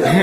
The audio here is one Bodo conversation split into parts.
Ôi.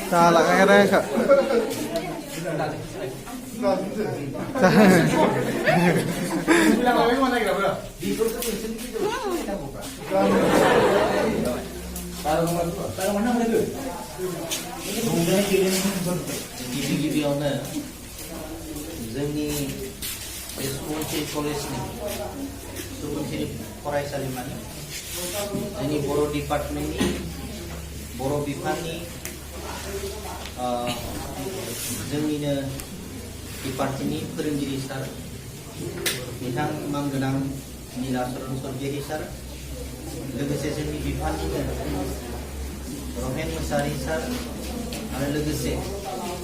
Salah kayaknya kak. गिबि-गिबियावनो जोंनि एसएमसि कलेजनि सुबुंथिरि फरायसालिमानि जोंनि बर' डिपार्टमेन्टनि बर' बिफाननि जोंनिनो डिपार्टमेन्टनि फोरोंगिरि सार बिथां मानगोनां नीलाचरण सर्गियारि सार लोगोसे जोंनि बिफाननिनो रमेन मुसाहारि सार आरो लोगोसे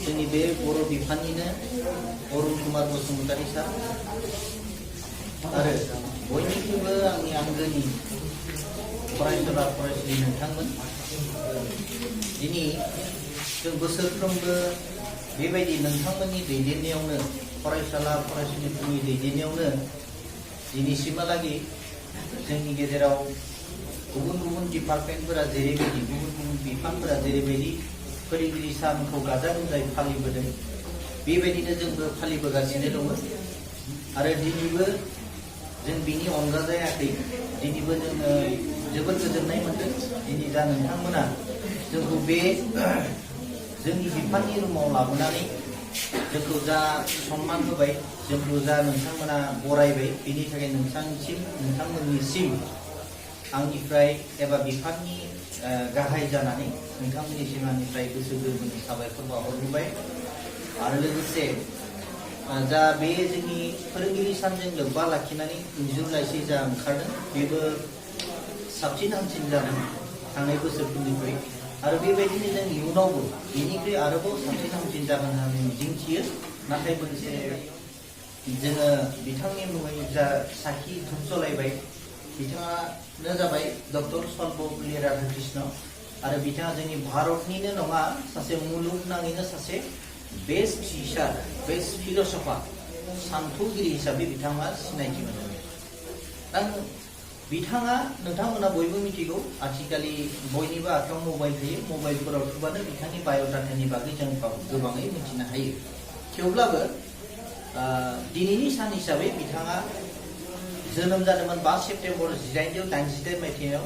जोंनि बे बर' बिफाननिनो अरुण कुमार बसुमतारी सार आरो बयनिख्रुइबो आंनि आंगोनि फरायसुला फरायसुलि नोंथांमोन दिनै जों बोसोरफ्रोमबो बेबायदि नोंथांमोननि दैदेननायावनो फरायसाला फरायसुलिफोरनि दैदेननायावनो दिनैसिमहालागै जोंनि गेजेराव गुबुन गुबुन डिपार्टमेन्टफोरा जेरैबायदि गुबुन गुबुन बिफानफोरा जेरैबायदि फोरोंगिरि सानखौ गाजा गोमजायै फालिबोदों बेबायदिनो जोंबो फालिबोगासिनो दङ आरो दिनैबो जों बिनि अनगा जायाखै दिनैबो जोङो जोबोद गोजोननाय मोनदों दिनै जा नोंथांमोना जोंखौ बे जोंनि बिफाननि रुमाव लाबोनानै जोंखौ जा सन्मान होबाय जोंखौ जा नोंथांमोना बरायबाय बिनि थाखाय नोंथांमोननिसिम आंनिफ्राय एबा बिफाननि गाहाय जानानै नोंथांमोननिसिम आंनिफ्राय गोसो गोरबोनि साबायखर बावहरबाय आरो लोगोसे जा बे जोंनि फोरोंगिरि सानजों लोब्बा लाखिनानै इन्जुर लाइसि जा ओंखारदों बेबो साबसिन हामसिन जादों थांनाय बोसोरफोरनिख्रुइ आरो बेबायदिनो जों इयुनावबो बेनिख्रुइ आरोबाव साबसिन हामसिन जागोन होननानै मिजिंथियो नाथाय मोनसे जोङो बिथांनि मुङै जा साखि धुप जलायबाय बिथाङानो जाबाय डक्टर सर्वपल्ली राधाकृष्ण आरो बिथाङा जोंनि भारतनिनो नङा सासे मुलुगनाङैनो सासे बेस्ट टिचार बेस्ट फिलसफार सान्थौगिरि हिसाबै बिथाङा सिनायथि मोनो दा बिथाङा नोंथांमोना बयबो मिथिगौ आथिखालि बयनिबो आखायाव मबाइल थायो मबाइलफोराव थुबानो बिथांनि बाय'डाटानि बागै जों गोबाङै मिथिनो हायो थेवब्लाबो दिनैनि सान हिसाबै बिथाङा जोनोम जादोंमोन 5 सेप्तेम्बर 1987 मायथाइयाव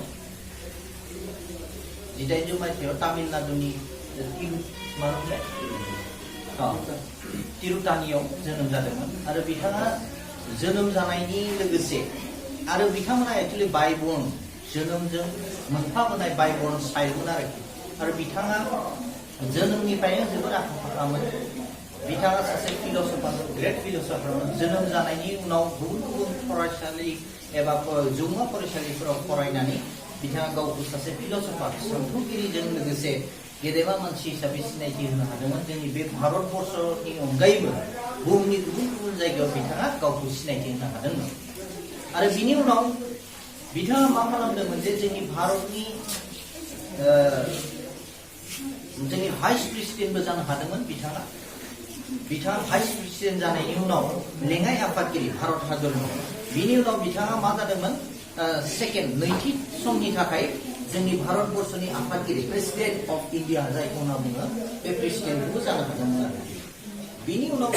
तामिलनाडुनि तिरुतानियाव जोनोम जादोंमोन आरो बिथाङा जोनोम जानायनि लोगोसे आरो बिथांमोना एक्चुअली बायबर्न जोनोमजों मोनफाबोनाय बायबर्न चाइल्डमोन आरो बिथाङा जोनोमनिफ्रायनो जोबोद आखा फाखामोन बिथाङा सासे फिलसफार ग्रेट फिलसफारमोन जोनोम जानायनि उनाव गुबुन गुबुन फरायसालि एबा जौमा फरायसालिफोराव फरायनानै बिथाङा गावखौ सासे फिलसफार सान्थौगिरिजों लोगोसे गेदेमा मानसि हिसाबै सिनायथि होनो हादोंमोन जोंनि बे भारतबर्षनि अनगायैबो बुहुमनि गुबुन गुबुन जायगायाव बिथाङा गावखौ सिनायथि होनो हादोंमोन आरो बिनि उनाव बिथाङा मा खालामदोंमोन जे जोंनि भारतनि जोंनि भाइस प्रेसिडेन्टबो जानो हादोंमोन बिथाङा भाइस प्रेसिडेन्ट जानायनि उनाव लेङाइ आफादगिरि भारत हादरनि बिनि उनाव बिथाङा मा जादोंमोन सेकेन्ड नैथि समनि थाखाय जोंनि भारतबर्षनि आफादगिरि प्रेसिडेन्ट अफ इन्डिया जायखौ होनना बुङो बे प्रेसिडेन्टखौबो जानो हादोंमोन आरो बिनि उनाव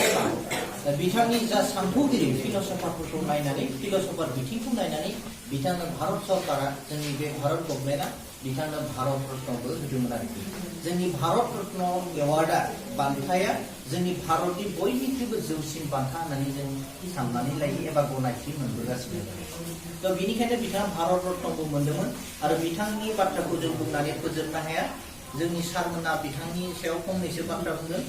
बिथांनि जा सानथौगिरि फिलसफारफोरखौ नायनानै फिलसफार बिथिंखौ नायनानै बिथांनो भारत सरकारा जोंनि बे भारत गभर्नमेन्टआ बिथांनो भारत रत्नबो होदोंमोन आरोखि जोंनि भारत रत्न एवार्डआ बान्थाया जोंनि भारतनि बयनिख्रुइबो जौसिन बान्था होननानै जों साननानै लायो एबा गनायथि मोनबोगासिनो दं बेनिखायनो बिथाङा भारत रत्नबो मोनदोंमोन आरो बिथांनि बाथ्राखौ जों बुंनानै फोजोबनो हाया जोंनि सारमोना बिथांनि सायाव फंनैसो बाथ्रा बुंदों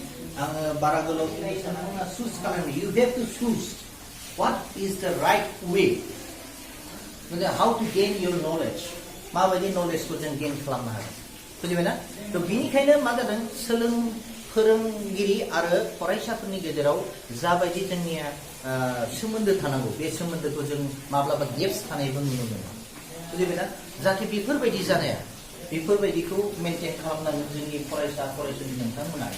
आङो बारा गोलाव दिनै साननानै चुज खालामनो you have to choose what is the right way माने how to gain your knowledge माबायदि नलेजखौ जों गेन खालामनो हागोन बुजिबायना थ' बिनिखायनो मा जादों फोरोंगिरि आरो फरायसाफोरनि गेजेराव जाबायदि जोंनिया सोमोन्दो थानांगौ बे सोमोन्दोखौ जों माब्लाबा गेप्स थानायबो नुनो मोनो बुजिबायना जाहाथे बेफोरबायदि जानाया बेफोरबायदिखौ मेनटेन खालामनांगोन जोंनि फरायसा फरायसुलि नोंथांमोना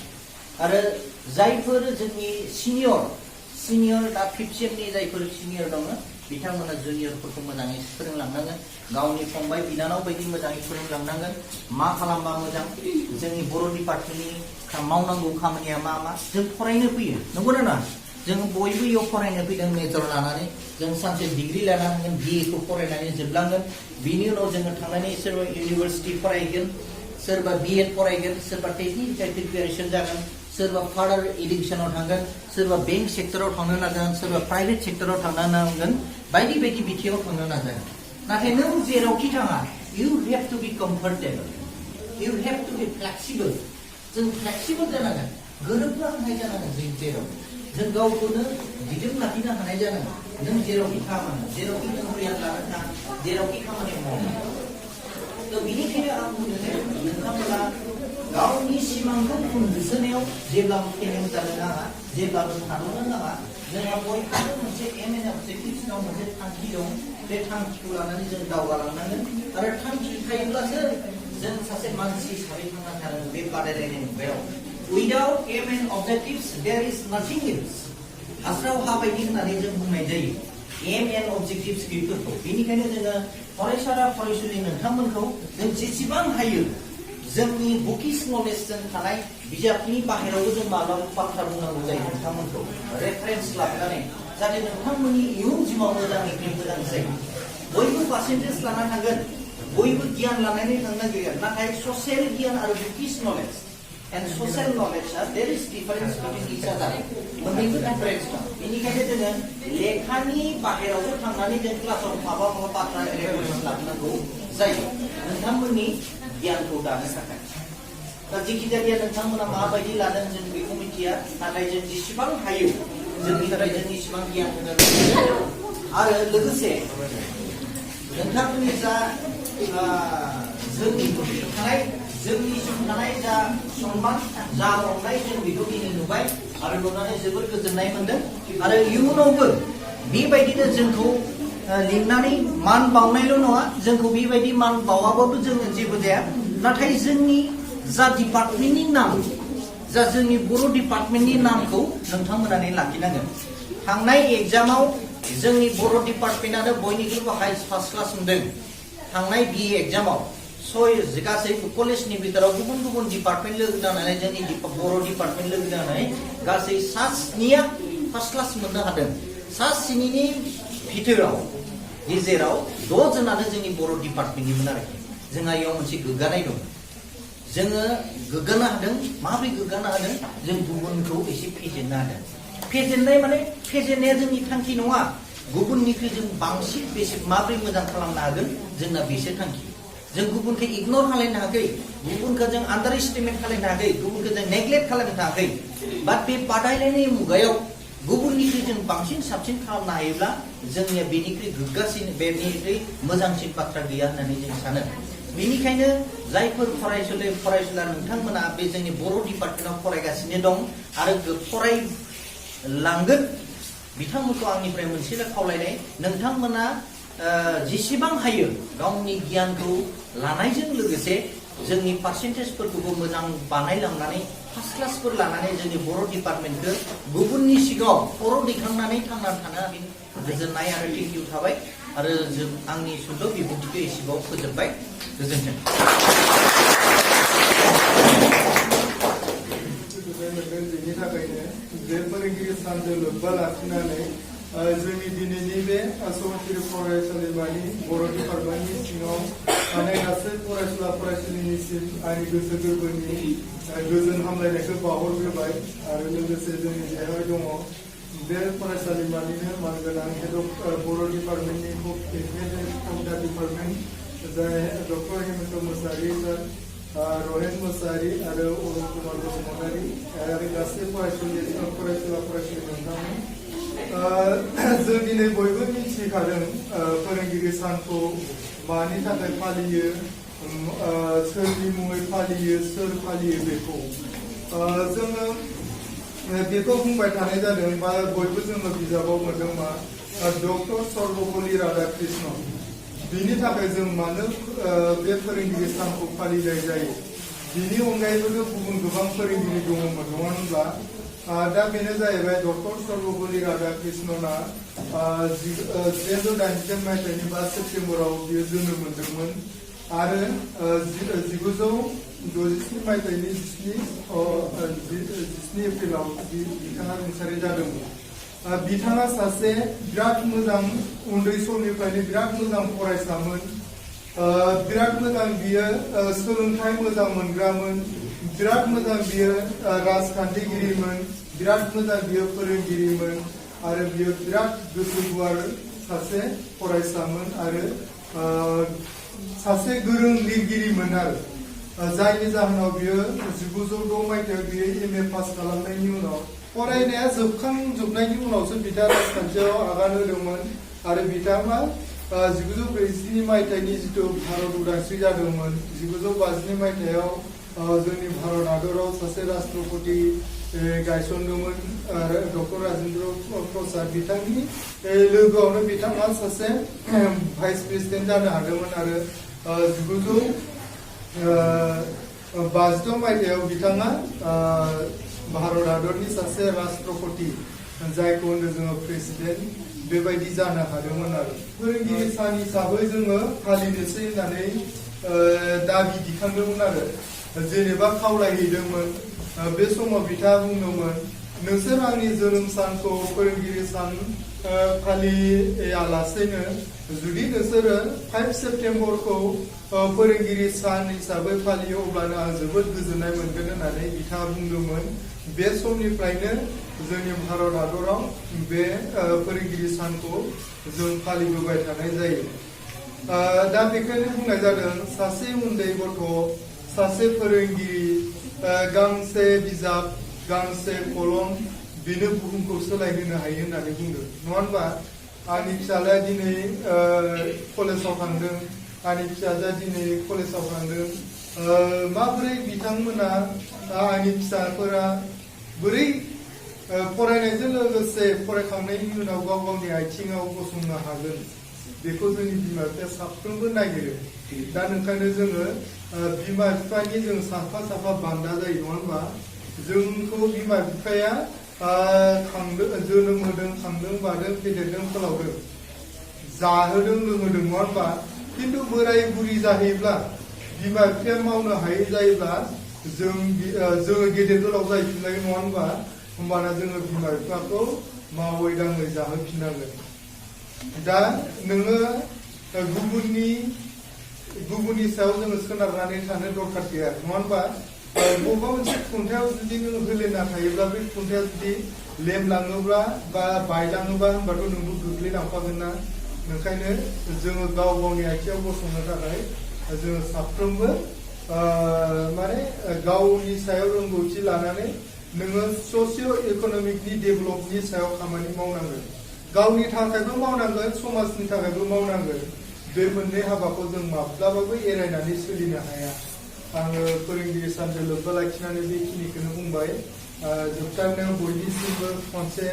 आरो जायफोर जोंनि सिनियर दा 5th सेमनि जायफोर सिनियर दङ बिथांमोना जुनियरफोरखौ मोजाङै फोरोंलांनांगोन गावनि फंबाय बिनानाव बायदि मोजाङै फोरोंलांनांगोन मा खालामबा मोजां जोंनि बर' डिपार्टमेन्टनि मावनांगौ खामानिया मा जों फरायनो फैयो नंगौना नङा जों बयबो इयाव फरायनो फैदों मेजर लानानै जों सानसे डिग्री लानो हागोन BA खौ फरायनानै जोबलांगोन बिनि उनाव जोङो थांनानै सोरबा इउनिभार्सिटि फरायगोन सोरबा BEd फरायगोन सोरबा टेटनि थाखाय प्रिपेरेसन जागोन सोरबा फार्दार एडुकेसनाव थांगोन सोरबा बेंक सेक्टराव थांनो नाजागोन सोरबा प्राइभेट सेक्टराव थांनो नाजागोन बायदि बायदि बिथिङाव थांनो नाजागोन नाथाय नों जेरावखि थाङा you have to be comfortable you have to be flexible जों फ्लेक्सिबल जानांगोन गोरोबनो हानाय जानांगोन जों जेराव जों गावखौनो दिदोम लाखिनो हानाय जानांगोन नों जेरावखि खामानि जेरावखि नों रियाद लानो थां जेरावखि खामानि मावो थ' बिनिखायनो आं बुङो जे नोंथांमोना गावनि सिमांखौ होसोनायाव जेब्लाबो फेलें जानो नाङा जेब्लाबो थाद'नो नाङा जोंहा बयहाबो मोनसे एम एन अबजेक्टिभ्स दं मोनसे थांखि दं बे थांखिखौ लानानै जों दावगालांनांगोन आरो थांखि थायोब्लासो जों सासे मानसि हिसाबै थांना थानो बे बादायलायनाय मुगायाव without aim and objectives there is nothing else हास्राव हा बायदि होननानै जों बुंनाय जायो एम एन्ड अबजेक्टिभ्स बेफोरखौ बेनिखायनो जोङो फरायसाला फरायसुलि नोंथांमोनखौ जों जेसेबां हायो जोंनि बुकिस नलेजजों थानाय बिजाबनि बाहेरावबो जों माब्लाबा बाथ्रा बुंनांगौ जायो नोंथांमोनखौ रेफारेन्स लाबोनानै जाहाथे नोंथांमोननि इयुन जिउआव मोजांनिख्रुइ मोजां जायो बयबो पार्सेन्टेज लाना थांगोन बयबो गियान लानानै थांनो नागिरगोन नाथाय ससियेल गियान आरो bookish knowledge and social knowledge there is difference between each other मोननैबो डिफारेन्स दं बेनिखायनो जोङो लेखानि बाहेरावबो थांनानै जों क्लासाव माबा बाथ्रा रेफारेन्स लाबोनांगौ जायो नोंथांमोननि गियानखौ दानो थाखाय दा जिखिजाया नोंथांमोना माबायदि लादों जों बेखौ मिथिया नाथाय जों जेसेबां हायो जोंनि थाखाय जों इसेबां गियान होनो आरो लोगोसे नोंथांमोननि जा जोंनि थानाय जा सन्मान जा अननाय जों बेखौ दिनै नुबाय आरो नुनानै जोबोद गोजोननाय मोनदों आरो इयुनावबो बेबायदिनो जोंखौ लिंनानै मान बावनायल' नङा जोंखौ बेबायदि मान बावाबाबो जोङो जेबो जाया नाथाय जोंनि जा डिपार्टमेन्टनि नाम जा जोंनि बर' डिपार्टमेन्टनि नामखौ नोंथांमोनानो लाखिनांगोन थांनाय एग्जामाव जोंनि बर' डिपार्टमेन्टआनो बयनिख्रुइबो हाइस्ट फार्स्ट क्लास मोनदों थांनाय BA एग्जामाव गासै कलेजनि बिथोराव गुबुन गुबुन डिपार्टमेन्ट लोगो नांनानै जोंनि बर' डिपार्टमेन्ट लोगो नांनानै गासै 7 फार्स्ट क्लास मोननो हादों 7 बिथोराव गेजेराव 6 जनानो जोंनि बर' डिपार्टमेन्टनिमोन आरोखि जोंहा इयाव मोनसे गोग्गानाय दं जोङो गोग्गानो हादों माबोरै गोग्गानो हादों जों गुबुनखौ एसे फेजेननो हादों फेजेननाय माने फेजेननाया जोंनि थांखि नङा गुबुननिख्रुइ जों बांसिन बेसे माबोरै मोजां खालामनो हागोन जोंना बेसो थांखि जों गुबुनखौ इगनर खालामनो हायाखै गुबुनखौ जों आन्डार एस्टिमेट खालामनो हायाखै गुबुनखौ जों नेग्लेक्ट खालामनो हायाखै बाट बे बादायलायनाय मुगायाव गुबुननिख्रुइ जों बांसिन साबसिन खालामनो हायोब्ला जोंनिया बेनिख्रुइ गोग्गासिन बेनिख्रुइ मोजांसिन बाथ्रा गैया होननानै जों सानो बेनिखायनो जायफोर फरायसुला नोंथांमोना बे जोंनि बर' डिपार्टमेन्टआव फरायगासिनो दं आरो फरायलांगोन बिथांमोनखौ आंनिफ्राय मोनसेल' खावलायनाय नोंथांमोना जेसेबां हायो गावनि गियानखौ लानायजों लोगोसे जोंनि पार्सेन्टेजफोरखौबो मोजां बानायलांनानै फार्स्ट क्लासफोर लानानै जोंनि बर' डिपार्टमेन्टखौ गुबुननि सिगाङाव खर' दैखांनानै थांना थानो हागोन गोजोननाय आरो थेंक इउ थाबाय आरो जों आंनि सुंद' बिबुंथिखौ एसेबाव फोजोबबाय गोजोन्थों बेनि थाखाय थाखायनो बे फोरोंगिरि सानजों लोब्बा लाखिनानै जोंनि दिनैनि बे समाजारि फरायसालिमानि बर' डिपार्टमेन्टनि सिङाव थानाय गासै फरायसुला फरायसुलिनिसिम आंनि गोसो गोरबोनि गोजोन हामलायनायखौ बावहरग्रोबाय आरो लोगोसे जोंनि बेवहाय दङ बे फरायसालिमानिनो मानगोनां हेड अफ बर' डिपार्टमेन्टनि हेड अफ दा डिपार्टमेन्ट जाय डक्टर हेमन्त मुसाहारि सार रहेन मुसाहारि आरो अरुण कुमार बसुमतारि आरो गासै फरायसुला फरायसुलि नोंथांमोन जों दिनै बयबो मिथिखादों फोरोंगिरि सानखौ मानि थाखाय फालियो सोरनि मुङै फालियो सोर फालियो बेखौ जोङो बेखौ बुंबाय थानाय जादों बा बयबो जोङो बिजाबाव मोनदों मा डक्टर सर्वपल्ली राधाकृष्ण बिनि थाखाय जों मानो बे फोरोंगिरि सानखौ फालिनाय जायो बिनि अनगायैबो गुबुन गोबां फोरोंगिरि दङमोन नङा होनब्ला दा बेनो जाहैबाय डक्टर सर्वपल्ली राधाकृष्णना 1987 मायथाइनि 5 सेप्तेम्बराव बियो जोनोम मोन्दोंमोन आरो 1967 मायथाइनि 17 एप्रिलाव बिथाङा रुंसारि जादोंमोन बिथाङा सासे बिराद मोजां उन्दै समनिफ्रायनो बिराद मोजां फरायसामोन बिराद मोजां बियो सोलोंथाइ मोजां मोनग्रामोन बिराद मोजां बियो राजखान्थिगिरिमोन बिराद मोजां बियो फोरोंगिरिमोन आरो बियो बिराद गोसो गुवार सासे फरायसामोन आरो सासे गोरों लिरगिरिमोन आरो जायनि जाहोनाव बियो 1906 मायथाइयाव बियो MA पास खालामनायनि उनाव फरायनाया जोबखांजोबनायनि उनावसो बिथाङा राजखान्थियाव आगान होदोंमोन आरो बिथाङा 1947 मायथाइनि जिथु भारत उदांस्रि जादोंमोन 1952 मायथाइयाव जोंनि भारत हादराव सासे राष्ट्रपति गायसनदोंमोन आरो डक्टर राजेन्द्र प्रसाद बिथांनि लोगोआवनो बिथाङा सासे भाइस प्रेसिडेन्ट जानो हादोंमोन आरो 1952 मायथाइयाव बिथाङा भारत हादरनि सासे राष्ट्रपति जायखौ होनो जोङो प्रेसिडेन्ट बेबायदि जानो हादोंमोन आरो फोरोंगिरि सान हिसाबै जोङो फालिनोसै होननानै दाबि दिखांदोंमोन आरो जेनेबा खावलायहैदोंमोन बे समाव बिथाङा बुंदोंमोन नोंसोर आंनि जोनोम सानखौ फोरोंगिरि सान फालियालासेनो जुदि नोंसोरो 5 सेप्तेम्बरखौ फोरोंगिरि सान हिसाबै फालियो अब्लानो आं जोबोद गोजोननाय मोनगोन होननानै बिथाङा बुंदोंमोन बे समनिफ्रायनो जोंनि भारत हादराव बे फोरोंगिरि सानखौ जों फालिबोबाय थानाय जायो दा बेखायनो बुंनाय जादों सासे उन्दै गथ' सासे फोरोंगिरि गांसे बिजाब गांसे कलम बेनो बुहुमखौ सोलायहोनो हायो होननानै बुंदों नङा होनबा आंनि फिसालाया दिनै कलेजाव थांदों आंनि फिसाजोआ दिनै कलेजाव थांदों माबोरै बिथांमोना आंनि फिसाफोरा बोरै फरायनायजों लोगोसे फरायखांनायनि उनाव गाव गावनि आथिङाव गसंनो हागोन बेखौ जोंनि बिमा बिफाया साफ्रोमबो नागिरो दा नोंखायनो जोङो बिमा बिफानि जों साफा साफा बान्दा जायो नङा होनबा जोंखौ बिमा बिफाया जोनोम होदों खांदों बादों फेदेरदों फोलावदों जाहोदों लोंहोदों नङा होनबा खिन्थु बोराय बुरि जाहैब्ला बिमा बिफाया मावनो हायै जायोब्ला जोङो गेदेर गोलाव जाहैफिननाय नङा होनबा होमबाना जोङो बिमा बिफाखौ मावै दाङै जाहोफिननांगोन दा नोङो गुबुननि सायाव जोङो सोनारनानै थानो दरखार गैया नङा होनबा बबेबा मोनसे खुंथायाव जुदि नों होलेना थायोब्ला बे खुंथाया जुदि लेमलाङोब्ला बा बायलाङोबा होनबाथ' नोंबो गोग्लैलांफागोन ना ओंखायनो जोङो गाव गावनि आथिङाव गसंनो थाखाय जोङो साफ्रोमबो माने गावनि सायाव रोंगौथि लानानै नोङो ससिय' इक'नमिकनि डेभेलपनि सायाव खामानि मावनांगोन गावनि थाखायबो मावनांगोन समाजनि थाखायबो मावनांगोन बे मोननै हाबाखौ जों माब्लाबाबो एरायनानै सोलिनो हाया आङो फोरोंगिरि सानजों लोब्बा लाखिनानै बेखिनिखौनो बुंबाय जोबथारनायाव बयनिसिमबो खनसे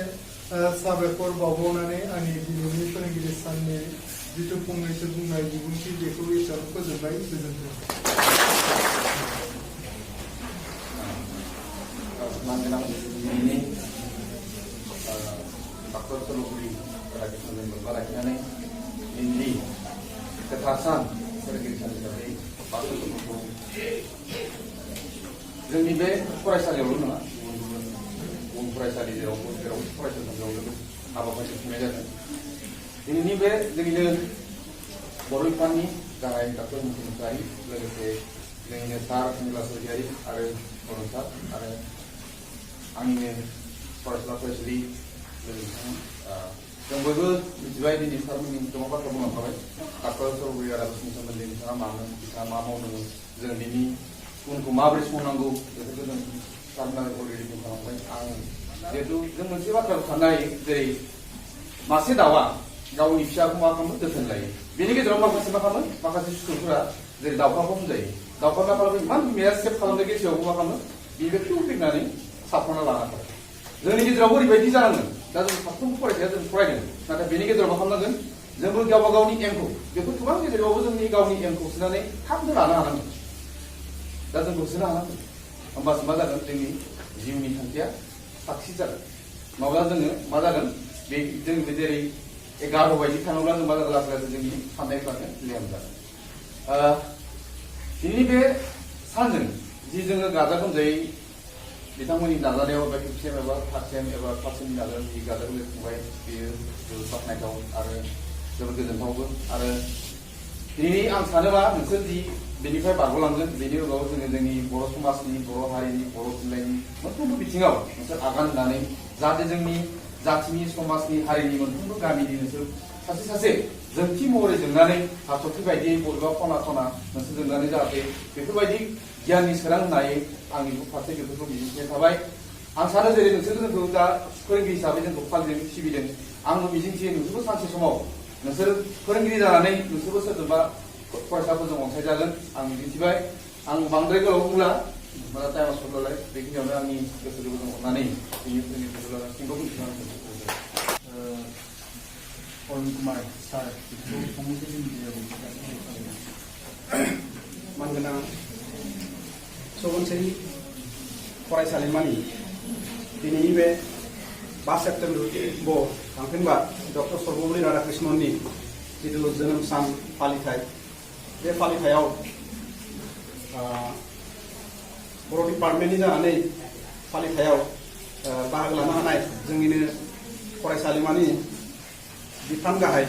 साबायखर बावबावनानै आंनि दिनैनि फोरोंगिरि साननि जिथु फंनैसो बुंनाय बिबुंथि बेखौ एसेयावनो फोजोबबाय गोजोन्थों Dr. Surupri Radhakrishnan loब्बा लाखिनानै दिनैनि गोथार सान फोरोंगिरि सान हिसाबै जोंनि बे फरायसालियावल' नङा गुबुन गुबुन फरायसालि जेराव फरायसालियाव हाबाफारि खुंनाय जादों। दिनैनि बे जोंनिनो बर' बिफाननि गाहाय डक्टर मुसाहारि लोगोसे जोंनिनो सार निला सरगियारि आरो बर' सार आरो आंनिनो फरायसुला फरायसुलि लोगोसे जों बयबो मिथिबाय दिनै सारमोननि गोबां बाथ्रा बुंलांखाबाय डक्टर सरगियारि राजनि सोमोन्दै बिथाङा मामोन बिथाङा मा मावदोंमोन जों बिनि उनखौ माबोरै संनांगौ बेफोरखौ जों सारमोना अलरेडि बुंखालांबाय। आं जिहेतु जों मोनसे बाथ्राखौ साननो हायो जेरै मासे दाउआ गावनि फिसाखौ मा खालामो जोथोन लायो। बेनि गेजेराव माखासे मा खालामो माखासे सुथुरफोरा जेरै दाउखाखौ बुंजायो दाउखा मा खालामो इमान बिमाया सेभ खालामनाय गेसेयावबो मा खालामो बेबो फिउ फैनानै साबख'ना लाना थाङो। जोंनि गेजेराव ओरैबायदि जानांगोन दा जों साफ्रोमबो फरायसाया जों फरायदों नाथाय बेनि गेजेराव मा खालामनांगोन जोंबो गावबा गावनि एमखौ बेफोर गोबां गेजेरावबो जोंनि गावनि एमखौ सोनानै थाबनो लानो हानांगोन। दा जों होसोनो हानांगोन होमबासो मा जागोन जोंनि जिउनि थांखिया साक्सेस जागोन। नङाब्ला जोङो मा जागोन बे जों जेरै 11 बायदि थाङोब्ला जों मा जागोन लासै लासै जोंनि साननायफ्रानो लेम जागोन। दिनैनि बे सानजों जि जोङो गाजा गोमजायै बिथांमोननि नाजानायाव एबा फिफ्थ एबा थार्ड एबा फार्स्टनि नाजानायाव जि गाजा गोमजायै खुंबाय बेयो जोबोद बाख्नायथाव आरो जोबोद गोजोनथावबो। आरो दिनै आं सानोबा नोंसोर जि बेनिफ्राय बारग'लांगोन बेनि उनाव जोङो जोंनि बर' समाजनि बर' हारिनि बर' थुनलाइनि मोनफ्रोमबो बिथिङाव नोंसोर आगान होनानै जाहाथे जोंनि जाथिनि समाजनि हारिनि मोनफ्रोमबो गामिनि नोंसोर सासे सासे जोंथि महरै जोंनानै हाथरखि बायदियै बबेबा खना खना नोंसोर जोंनानै जाहाथे बेफोरबायदि गियाननि सोरां होनाय आंनि फारसे बेफोरखौ मिजिंथिनाय थाबाय। आं सानो जेरै नोंसोर जोंखौ दा फोरोंगिरि हिसाबै जोंखौ फालिदों सिबिदों आंबो मिजिंथियो नोंसोरबो सानसे समाव नोंसोर फोरोंगिरि जानानै नोंसोरबो सोरजोंबा फरायसाफोरजों अनसायजागोन आं मिजिंथिबाय। आं बांद्राय गोलाव बुंला माने टाइमा सफैलाय बेखिनियावनो आंनि गोसो गोरबोजों अननानै बेनि फोरोंगिरिफोरखौ सिंगाव अरुण कुमार सार मानगोनां सगनसरि फरायसालिमानि दिनैनि बे 5 सेप्तेम्बर थांफिनबा डक्टर सर्वपल्ली राधाकृष्णननि जिथु जोनोम सान फालिथाय बे फालिथायाव बर' डिपार्टमेन्टनि जानानै फालिथायाव बाहागो लानो हानाय जोंनिनो फरायसालिमानि बिफान गाहाय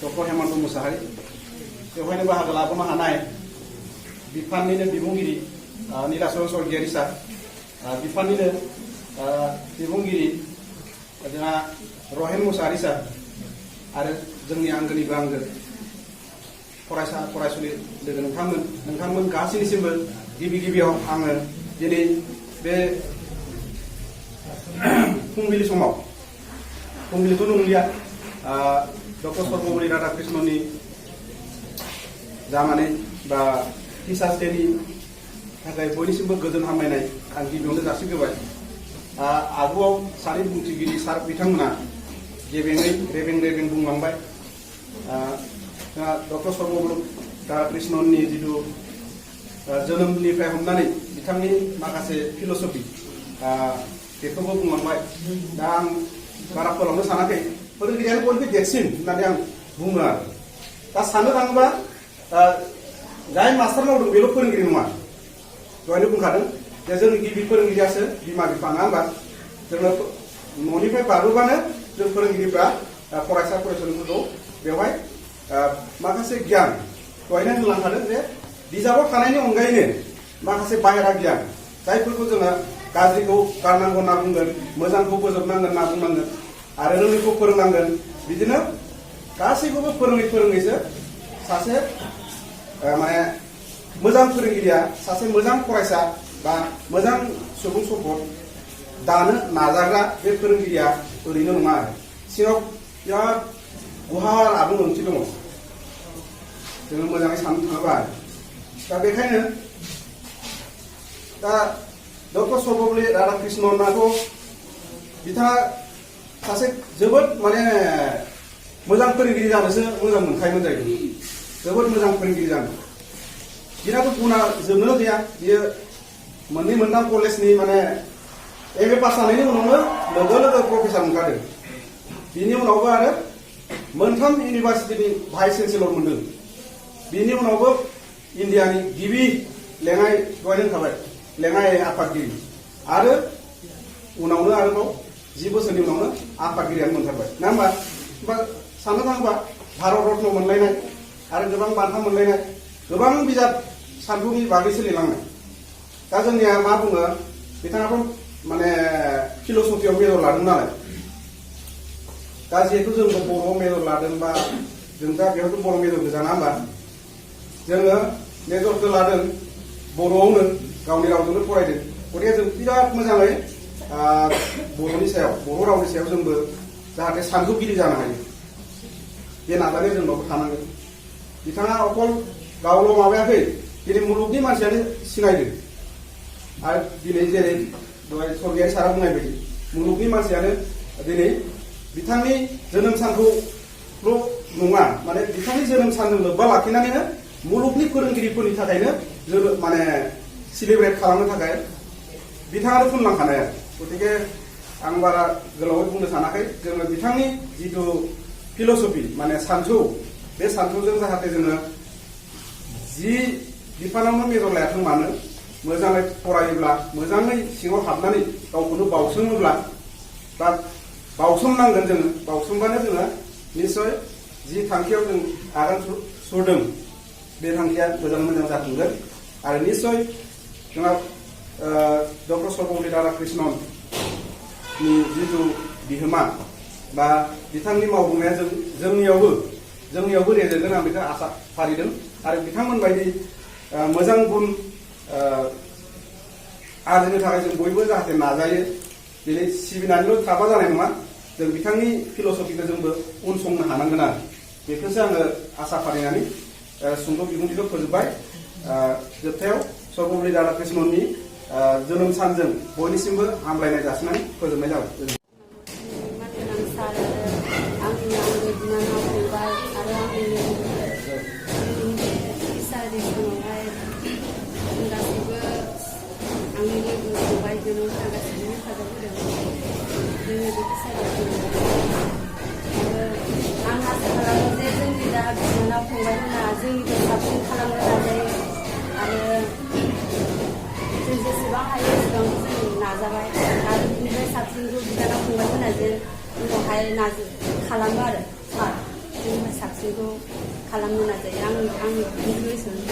डक्टर हेमन्त मुसाहारि बेवहायनो बाहागो लाबोनो हानाय बिफाननिनो बिबुंगिरि नीलाचरण स्वर्गियारि सार बिफाननिनो बिबुंगिरि जोंहा रहेन मुसाहारि सार आरो जोंनि आंगोनिबो आंगो फरायसा फरायसुलि लोगो नोंथांमोन गासैनिसिमबो गिबि गिबियाव आङो दिनै बे फुंबिलि समाव फुंबिलिथ' नंलिया डक्टर सर्वपल्ली राधाकृष्णननि जानानै बा टिचार्स डेनि थाखाय बयनिसिमबो गोजोन हामलायनाय आं गिबियावनो जासिग्रोबाय। आगुआव सानै बुंथिगिरि सार बिथांमोना गेबेङै रेबें बुंलांबाय। डक्टर सर्वपल्ली राधाकृष्णननि जिथु जोनोमनिफ्राय हमनानै बिथांनि माखासे फिलसफि बेखौबो बुंलांबाय। दा आं बारा फोलावनो सानाखै फोरोंगिरियानो बयनिख्रुइ देरसिन होननानै आं बुङो आरो दा साननो थाङोबा जाय मास्टार मावदों बेल' फोरोंगिरि नङा। दहायनो बुंखादों जे जोंनि गिबि फोरोंगिरियासो बिमा बिफा नङा होमबा जोङो न'निफ्राय बारबोबानो जों फोरोंगिरिफ्रा फरायसा फरायसुलिफोरखौ बेवहाय माखासे गियान दहायनो होनलांखादों जे बिजाबाव थानायनि अनगायैनो माखासे बाहेरा गियान जायफोरखौ जोङो गाज्रिखौ गारनांगौ होनना बुंगोन मोजांखौ बोजबनांगोन होनना बुंनांगोन आरो रोङैखौ फोरोंनांगोन बिदिनो गासैखौबो फोरोङैसो सासे माने मोजां फोरोंगिरिया सासे मोजां फरायसा बा मोजां सुबुं सम्पद दानो नाजाग्रा बे फोरोंगिरिया ओरैनो नङा आरो सिङाव बिराद गुवार आबुं ओंथि दङ जोङो मोजाङै साननो थाङोबा दा बेखायनो दा डक्टर सर्वपल्ली राधाकृष्णनाथ' बिथाङा सासे जोबोद माने मोजां फोरोंगिरि जानोसो मोजां मोनखायोमोन जाहैदों जोबोद मोजां फोरोंगिरि जानो बिनाथ' गुना जोबनो गैया बियो मोननै मोनथाम कलेजनि माने एम ए पास जानायनि उनावनो लोगो लोगो प्रफेसार मोनखादों बिनि उनावबो आरो मोनथाम इउनिभार्सिटिनि भाइस चेन्सेलर मोनदों बिनि उनावबो इन्डियानि गिबि लेङाइ दहाय होनखाबाय लेङाइ आफादगिरि आरो उनावनो आरोबाव 10 बोसोरनि उनावनो आफादगिरियानो मोनथारबाय ना होमबा साननो थाङोबा भारत रत्न मोनलायनाय आरो गोबां बान्था मोनलायनाय गोबां बिजाब सानथौनि बागै सोलिलांनाय दा जोंनिया मा बुङो बिथाङाथ' माने फिल'सफियाव मेजर लादों नालाय दा जिहेतु जोंबो बर'आव मेजर लादों बा जों दा बेयावथ' बर' मेजर गोजा ना होमबा जोङो मेजरखौ लादों बर'आवनो गावनि रावजोंनो फरायदों गतिके जों बिराद मोजाङै बर'नि सायाव बर' रावनि सायाव जोंबो जाहाथे सानथौगिरि जानो हायो बे नाजानाया जोंनावबो थानांगोन बिथाङा अकल गावल' माबायाखै दिनै मुलुगनि मानसियानो सिनायदों आरो दिनै जेरै दहाय सरगियारि सारा बुंनाय बायदि मुलुगनि मानसियानो दिनै बिथांनि जोनोम सानखौल' नङा माने बिथांनि जोनोम सानजों लोब्बा लाखिनानैनो मुलुगनि फोरोंगिरिफोरनि थाखायनो जों माने सिलेब्रेट खालामनो थाखाय बिथाङानो थुनलांखानाय गतिके आं बारा गोलावै बुंनो सानाखै जोङो बिथांनि जिथु फिल'सफि माने सान्थौ बे सान्थौजों जाहाथे जोङो जि बिफानावनो मेजर लायाथों मानो मोजाङै फरायोब्ला मोजाङै सिङाव हाबनानै गावखौनो बावसोमोब्ला बा बावसोमनांगोन जोङो बावसोमबानो जोङो निस्सय जि थांखियाव जों आगान सुरदों बे थांखिया मोजां जाफुंगोन आरो निस्सय जोंहा डक्टर सर्वपल्ली राधाकृष्णननि जिथु बिहोमा बा बिथांनि मावफुंनाया जोंनियावबो रेजेरगोन आं बेखौ आसा फारिदों आरो बिथांमोन बायदि मोजां गुन आरजिनो थाखाय जों बयबो जाहाथे नाजायो दिनै सिबिनानैल' थाबा जानाय नङा जों बिथांनि फिल'सफिखौ जोंबो उनसंनो हानांगोन आरो बेखौसो आङो आसा फारिनानै सुंद' बिबुंथिखौ फोजोबबाय जोबथायाव सर्वपल्ली राधाकृष्णननि जोनोम सानजों बयनिसिमबो हामलायनाय जासिनानै फोजोबनाय जाबाय जोंनिखौ साबसिन खालामनो नाजायो आरो जों जेसेबां हायो एसेबां जों नाजाबाय आरो बिनिफ्राय साबसिनखौ बिदाना फंबाय मोना जे उनावहाय खालामो आरो सार जोंनिफ्राय साबसिनखौ खालामनो नाजायो आंनि बिनिखौ एसेबां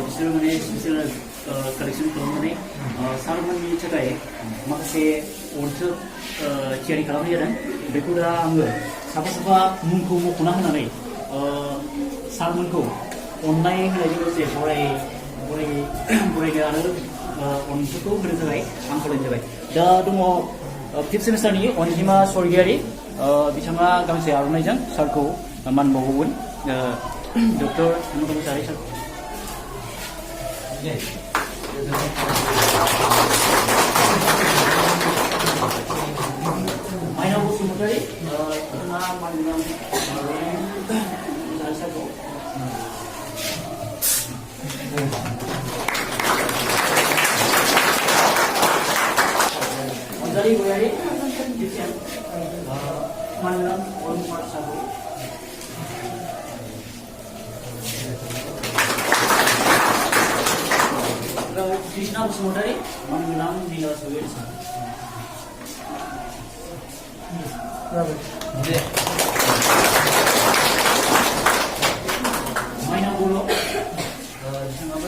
बिसोर माने स्पेसियेल कालेक्सन खालामनानै सारमोननि थाखाय माखासे अनथोब थियारि खालामनाय जादों बेखौ दा आङो साफा मुंखौ मख'ना होनानै सारमोनखौ अननाय होनायजों लोगोसे बरायनो आरो अनथोबखौ होनो थाखाय आं खावलायनाय जाबाय दा दङ 5th सेमिस्टारनि अनजिमा स्वर्गियारि बिथाङा गांसे आर'नाइजों सारखौ मान बावगोन डक्टर हेमन्त मुसाहारि सार माइनाव बसुमतारी बिथाङा मानगोनां सारखौ अनजालि गयारि मानगोनां अरुण कुमार सारखौ कृष्णा बसुमतारी मानगोनां नीलास गयारि सार माइनाव बर' बिथाङाबो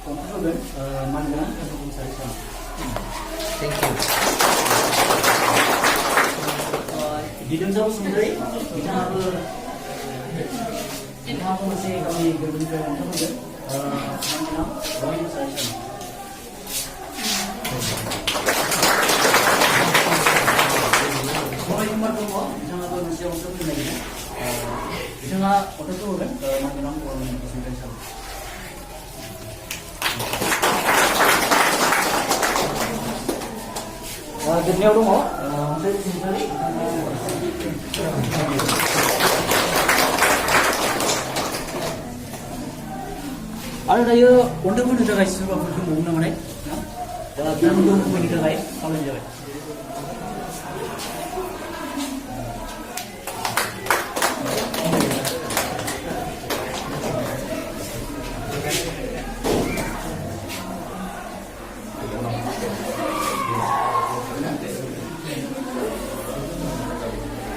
अनथोब होगोन मानगोनां हेमन्त मुसाहारि सार थेंक इउ दिदोमसा बसुमतारी बिथाङाबो मोनसे गावनि गोरबोनिफ्राय अनथोब होगोन मानगोनां रहित मुसाहारि सार रहित कुमार दङ बिथाङाबो मोनसे अनथोब होनो नागिरदों बिथाङा अनथोबखौ होगोन मानगोनां अरुण बसुमतारी सार जोबनायाव दङ आरो दायो अन्थोब होनो थाखाय सोरबाफोर दंबावो नामा ने? दा बिथांमोनखौ होफैनो थाखाय खावलायनाय जाबाय।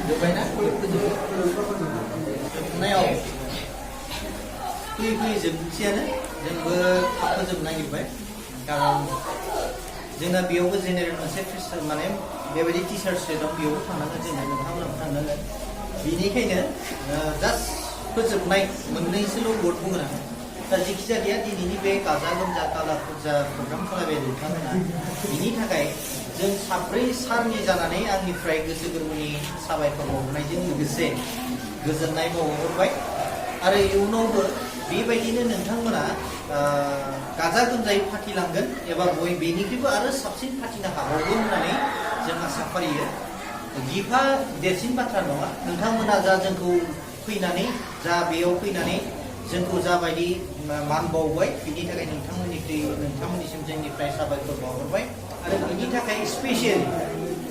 जोब्बायना जोबनायाव फैयै जोबनोसैयानो जोंबो थाब फोजोबनो नागिरबाय कारन जोंना बेयावबो जेनेरेल मोनसे प्रेसार माने बेबायदि टिचार्स डे दं बेयावबो थांनांगोन जोङो नोंथांमोनाबो थांनांगोन बेनिखायनो जास्ट फोजोबनाय मोननैसोल' वर्ड बुंगोन आं दा जेखि जाया दिनैनि बे गाजा गोमजा कालार फुजा प्रग्राम खालामबाय नोंथांमोना बिनि थाखाय जों साब्रै सारनि जानानै आंनिफ्राय गोसो गोरबोनि साबायखर बावहरनायजों लोगोसे गोजोननाय बावहरबाय आरो इयुनावबो बेबायदिनो नोंथांमोना गाजा गोमजायै फाथिलांगोन एबा बेनिख्रुइबो आरो साबसिन फाथिनो हाबावगोन होननानै जों आसा फारियो गिफ्टआ देरसिन बाथ्रा नङा नोंथांमोना जा जोंखौ फैनानै जा बेयाव फैनानै जोंखौ जाबायदि मान बावबाय बिनि थाखाय नोंथांमोननिसिम जोंनिफ्राय साबायखर बावहरबाय आरो बिनि थाखाय स्पेसियेल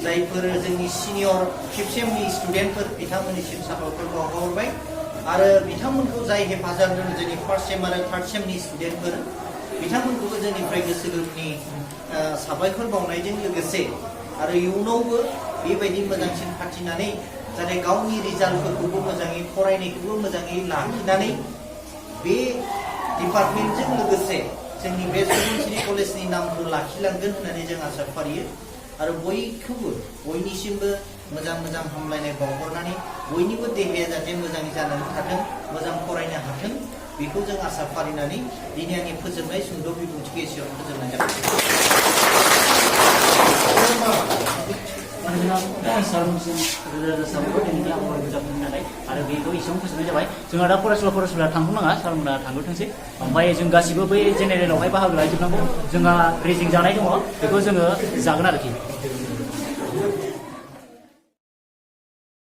जायफोर जोंनि सिनियर फिफ्थ सेमनि स्टुडेन्टफोर बिथांमोननिसिम साबायखर बावहरबाय आरो बिथांमोनखौ जाय हेफाजाब होदों जोंनि फार्स्ट सेम आरो थार्ड सेमनि स्टुडेन्टफोर बिथांमोनखौबो जोंनिफ्राय गोसो गोरबोनि साबायखर बावनायजों लोगोसे आरो इयुनावबो बेबायदि मोजांसिन फाथिनानै जाहाथे गावनि रिजाल्टफोरखौबो मोजाङै फरायनायखौबो मोजाङै लाखिनानै बे डिपार्टमेन्टजों लोगोसे जोंनि बे सुबुंसिरि कलेजनि नामखौ लाखिलांगोन होननानै जों आसा फारियो आरो बयनिसिमबो मोजां हामलायनाय बावहरनानै बयनिबो देहाया जाहाथे मोजाङै जानानै थाथों मोजां फरायनो हाथों बेखौ जों आसा फारिनानै दिनै आंनि फोजोबनाय सुंद' बिबुंथिखौ एसेयावनो फोजोबनाय जाबाय सारमोनसिम रोजा साबायखर दिनैनि आबहावा मोजां होननानै आरो बेखौ एसेयावनो फोजोबनाय जाबाय जोंहा दा फरायसुला थांथ'नाङा सारमोना थांग्रोथोंसै ओमफ्राय जों गासिबो बै जेनेरेलावहाय बाहागो लाजोबनांगौ जोंहा रेजिं जानाय दङ बेखौ जोङो जागोन आरोखि